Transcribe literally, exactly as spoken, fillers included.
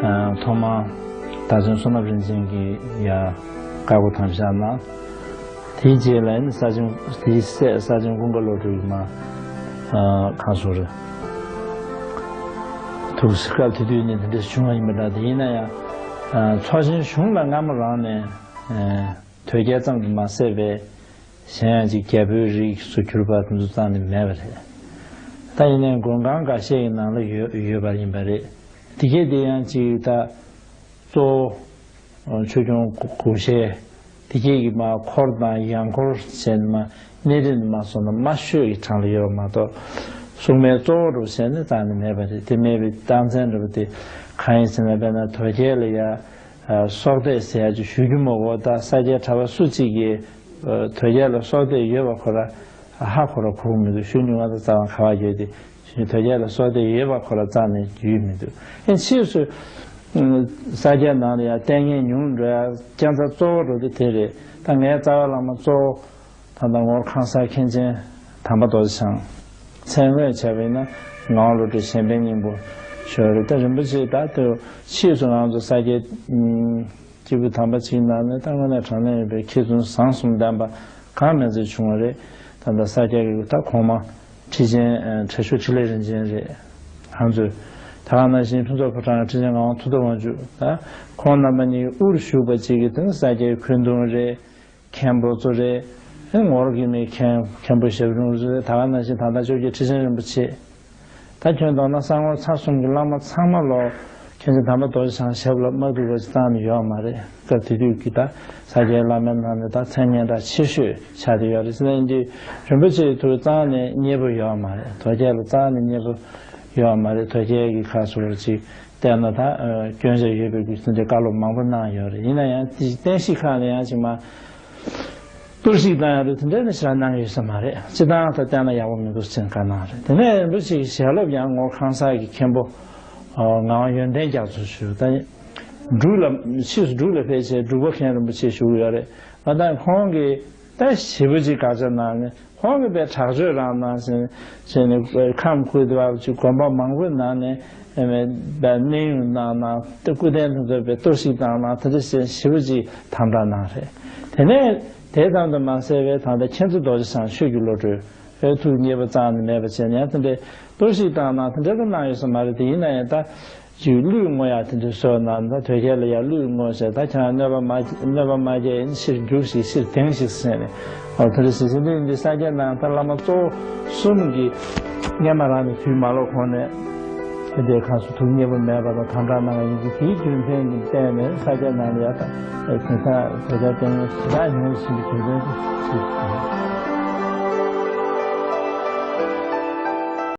ཐོག་མར་བདག་ཆེན་བསོད་ནམས་རིན་ཆེན་གྱིས་ཡར་བཀའ་བསྒོ་དམ་བཞག་གནང་། དེའི་རྗེས་ལ་ནི་ས་ཆེན་དེའི་སྲས་ས་ཆེན་ཀུན་དགའ་བློ་གྲོས་ཀྱིས་མར་གང་སོང་རེད། ཐུགས་སྐབས་དེ་དུས་ནས་དེ་འདྲ་བྱུང་བ་ཡིན་པ་འདྲ། དེ་ཡིན་ན་ཡང་ཚོགས་ཆེན་གཞུང་ལ་སྔ་མོ་རང་ནས་དོལ་རྒྱལ་ཙམ་དུ་མ་ཟད་པའི་གཞན་ཡང་ཅིག་རྒྱལ་པོའི་རིགས་སུ་གྱུར་པ་དེ་ཚོ་རྩ་ནས་མེད་པ་རེད། ད་ཡིན་ནའི་མགོན་ཁང་འགའ་ཤས་ཀྱི་ནང་ལ་ཡོད་ཡོད་པ་ཡིན་པ་རེད། དེ་གས་དེ་ཡང་ཅིག་ད་གཙོ་བོ་ཆོས་སྐྱོང་སྒོ་ཤེས་དེ་གས་ཀྱི་མ་འཁོར་དང་ཡང་འཁོར་བྱས་ནས་མ་གནས་རིམ་མ་སོང་ན་མ་ཤོད་ཀྱི་གྲངས་ལ་ཡོད་པ་མ་གཏོགས། སྲུང་མའི་གཙོ་བོ་རུ་བྱས་ནས་རྩ་ནས་མེད་པ་རེད། དེ་མེད་པའི་རྟགས་མཚན་འདྲ་པོ་དེ་གང་ཡིན་ཟེར་ན། དཔེར་ན་དོལ་རྒྱལ་ལ་ཡ་སྲོག་གཏད་ཟེར་ཡ་ཅིག་ཞུ་རྒྱུ་མ་གོ། ད་ས་སྐྱའི་གྲྭ་པ་སུ་གཅིག་གིས་དོལ་རྒྱལ་ལ་སྲོག་གཏད་ཡོད་པ་ཁོ་ར་ཧ་ཁོ་ར་གོ་གི་མི་འདུག་ཞུ་མྱོང་བ་དང་རྩ་བ་ག་བ་ཡོད་དེ། དོལ་རྒྱལ་ལ་སྲོག་གཏད་ཡོད་པ་ཁོ་ར་རྩ་ནས་ཡོད་མི་འདུག་ཨེ་ཕྱིས་སུ་ས་སྐྱའི་ནང་ལ་ཡང་ལྟས་ངན་ཉུང་འགྲོ་ཡ་རྐྱེན་རྩ་གཙོ་བོ་རུ་དེ་དེ་རེད། ད་ངའི་རྩ་བའི་བླ་མ་གཙོ་བོ་ད་ལྟ་ངོར་ཁང་གསར་མཁན་ཆེན་དམ་པ་རྡོ་རྗེ་འཆང་མཚན་དངོས་བྱས་པ་ཡིན་ན་ངག་དབང་བློ་གྲོས་གཞན་ཕན་སྙིང་པོ་ཞུ་བ་རེད། ད་རིན་པོ་ཆེ་ད་དུ་ཕྱིས་སུ་ང་ཚོ་ས་སྐྱའི་སྐྱེས་བུ་དམ་པ་ཅིག་ནང་ནས་ད་དངོས་གནས་དྲང་གནས་ཡིན་པའི་མཁས་བཙུན་བཟང་གསུམ་ལྡན་པ་གང་མེད་ཚོད་བྱུང་བ་རེད། ད་ལྟ་ས་སྐྱ་གི་ད་གོང་མ་ཁྲི་ཆེན་ཁྲ་ཤོར་འཕྲིན་ལས་རིན་ཆེན་རེད། ང་ཚོས་ད་ག་ནང་བཞིན་ཕུན་ཚོགས་ཕོ་བྲང་ཁྲི་ཆེན་ངག་དབང་ཐུབ་བསྟན་དབང་ཕྱུག་ད་ཁོང་རྣམ་པ་གཉིས་དབུར་བཞུགས་པ་ཅིག་གིས་དེ་ནི་ས་སྐྱའི་འཁོན་གདུང་རེད། མཁན་པོ་ཚོ་རེད། ངོར་གྱི་མི་མཁན་མཁན་པོ་ཞབས་དྲུང་རེད། ད་ག་ནང་བཞིན་ད་ལྟ་ཅོག་གི་ཁྲི་ཆེན་རིན་པོ་ཆེ། ད་ཁྱོད་མདོར་ན་ས་ངོར་ཚར་གསུམ་གྱི་བླ་མ་ཚང་མ་ལོ་མཁན་ཆེན་དམ་པ་རྡོ་རྗེ་འཆང་ཞབས་ལ་མ་ཐུག་པ་ཅིག་བཏང་ནས་ཡོད་མ་རེད། སྐབས་དེ་དུས་ཀྱི་ད་ས་སྐྱའི་བླ་མའི་ནང་ནས་ད་མཚན་སྙན་གྲགས་ཆེ་ཤོས་ཆགས་བསྡད་ཡོད་རེད། ཟེར་ན་འདི་རིན་པོ་ཆེའི་ཐུགས་རྩ་ནས་མཉེས་པོ་ཡོད་མ་རེད། དོལ་རྒྱལ་ལ་རྩ་ནས་མཉེས་པོ་ཡོད་མ་རེད། དོལ་རྒྱལ་གྱི་ཁ་སོ་ཅིག་བལྟས་ན་ད་སྐྱོན་ཆ་ཡོད་པའི་གི་ཚུལ་འདི་བཀའ་སློབ་མང་པོ་གནང་ཡོད་རེད། ཡིན་ན་ཡང་དེ་བསྟན་བཤིག་ཁག་ནས་ཡང་ཅིག་མ་གཏོར་བཤིག་བཏང་ཡ་རེད། དེ་འདྲ་ནི་ཞེ་དྲག་གནང་ཡོད་ས་མ་རེད། སྤྱི་བཏང་ད་བལྟས་ན་ཡག་པོ་མི་འདུག་ཟེར་བཀའ་གནང་རེད། དེ་ནས་རིན་པོ་ཆེའི་ཞལ་སློབ་ཡང་ངོར་ཁང་གསར་གྱི་མཁན་པོ་ངག་དབང་ཡོན་ཏན་རྒྱ་མཚོ་ཞུ། ད་འབྲུག་ལ་ཕྱིས་སུ་འབྲུག་ལ་ཕེབས་བྱས་འབྲུག་པ་མཁན་རིན་པོ་ཆེ་བཞུགས་ཡོད་རེད། ང་ད་ཁོང་གིས་ད་ཞེ་པོ་ཅིག་དགག་བྱ་གནང་ནས་ཁོང་གིས་པའི་དྲག་སྤྱོད་རང་གནང་ཟེར་ནས་ཁམས་ཁུལ་དུ་བ་ཅིག་དགོན་པ་མང་པོའི་ནང་ནས་པའི་གནས་དབྱུང་གནང་ན་ད་སྐུ་རྟེན་དེ་ཚོ་པའི་གཏོར་བཤིག་བཏང་ན་ད་ཅི་ཞེ་པོ་ཅིག་དམ་དྲག་གནང་རེད། དེ་ནས་དེ་ཙམ་དུ་མ་ཟད་པའི་ད་ལྟ་མཁྱེན་བརྩེ་རྡོ་རྗེ་འཆང་ཆོས་ཀྱི་བློ་གྲོས་ཨེ་ཐུགས་མཉེས་པོ་རྩ་ནས་མེད་པ་བྱས་ནས་དེ་འདྲའི་གཏོར་བཤིག་བཏང་ན་དེ་འདྲ་དུ་གནང་ཡོད་ས་མ་རེད། དེ་ཡིན་ན་ཡང་ད་ཅིག་གླུད་བསྔོ་ཡག་དེ་འདྲ་བཟོས་ན་ད་དོལ་རྒྱལ་ལ་ཡང་གླུད་བསྔོ་ཟེར། ད་ཁྱེད་རང་གནོད་པ་མ་གནོད་པ་མ་བསྐྱལ་ཡིན་ཕྱིར་རྒྱུགས་ཤིག་ཕྱིར་དེངས་ཤིག་ཟེར་ནས་ཨོ་དེ་འདྲ་ཟེར་ཟིན་དུས་འདི་ས་སྐྱའི་ནང་ད་བླ་མ་གཙོ་བོ་གསུམ་གྱི་སྔས་མ་རང་ནས་དུས་མ་ལོག་གོང་ནས་དེ་འདྲའི་ཁ་སུ་ཐུགས་མཉེས་པོ་མེད་པ་དང་དམ་དྲག་གནང་བ་ཡིན་གྱི་དེའི་རྒྱུ་མཚན་གྱིས་བརྟེན་ནས་ས་སྐྱའི་ནང་ལ་ཡང་ད་དེང་སང་དོལ་རྒྱལ་བསྟེན་མཁན་ཞེ་དྲག་ཉུང་ཕྱིན་པའི་རྒྱུ་མཚན་དེ་ཞིག